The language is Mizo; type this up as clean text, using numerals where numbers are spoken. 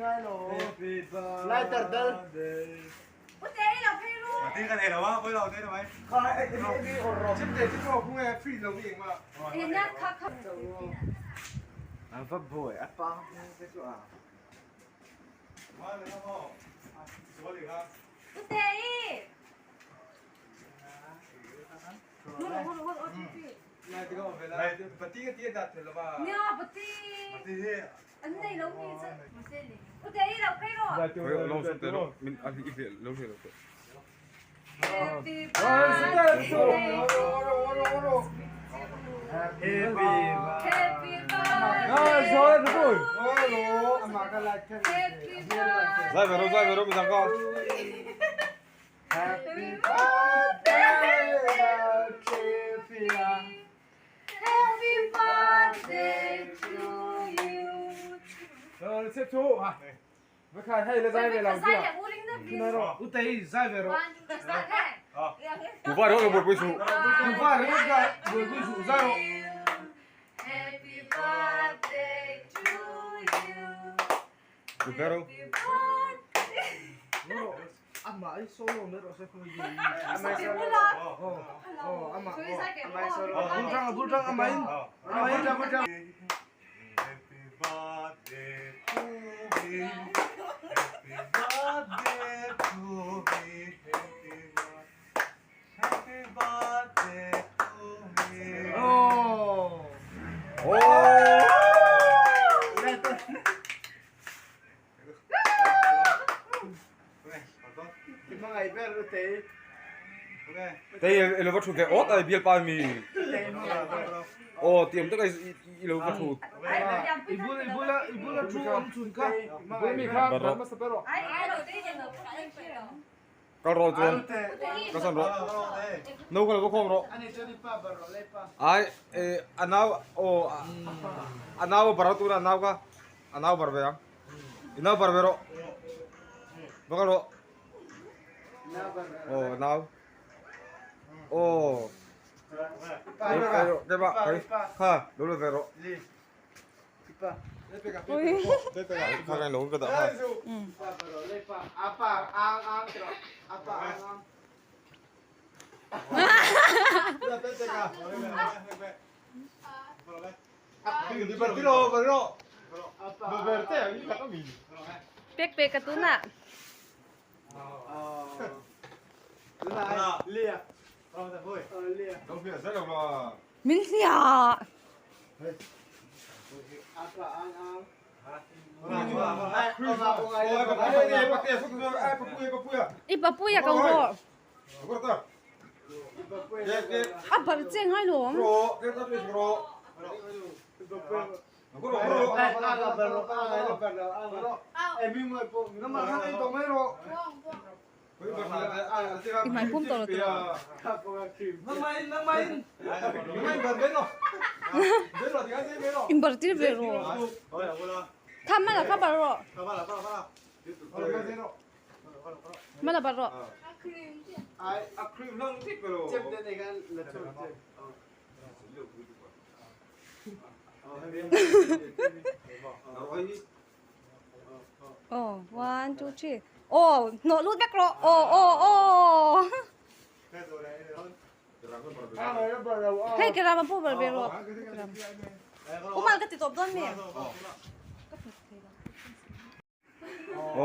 Lighter dal. A va buai a pa te chu a. Zai ve rawh zai ve rawh midang ka. Happy birthday Lalchepia. Happy birthday to you. Utei zai ve rawh. Kuva rawh lo buaipui suh. Kuva ringawt ka buaipui suh zai rawh. Happy birthday to you. Kuva rawh. Happy birthday. Amah i solo mai rawh se khawi hi. Oh, amah. Bul tang bul tang amah in. Amah in bul tang. Happy birthday to me. Happy birthday to me. Happy Happy birthday to me. Oh. Oh. Tei i lo va thu ve awt a i bialpa mi. Aw tiam tak a i lo va thu. I bul i bula i bula thu awm chhun kha. Bul mi kha Bar rawh. hmasa ber rawh. Kal rawh chuan ka san rawh. No ka lo va khawm rawh. Ai a nau aw a nau a bar a tuna a nau kha a nau bar ve ang. I nau bar ve rawh. Va kal rawh. Aw nau. Aw. Kei kei kha lo la ve rawh. Kha kan lo ka dah kha. Pek pek ka tuna. Min hliah. I papuia ko rawh. A barh che ngai lawm. I hmai pum tawh lo tawh. In barh tir ve rawh. Kha hmana kha barh rawh. Hmana barh rawh. Aw one two three aw hnawh lut vek rawh aw aw aw hei ke ram a pawh ber ve rawh umal ka ti tawp dawn mi ka pek thei lo. Aw.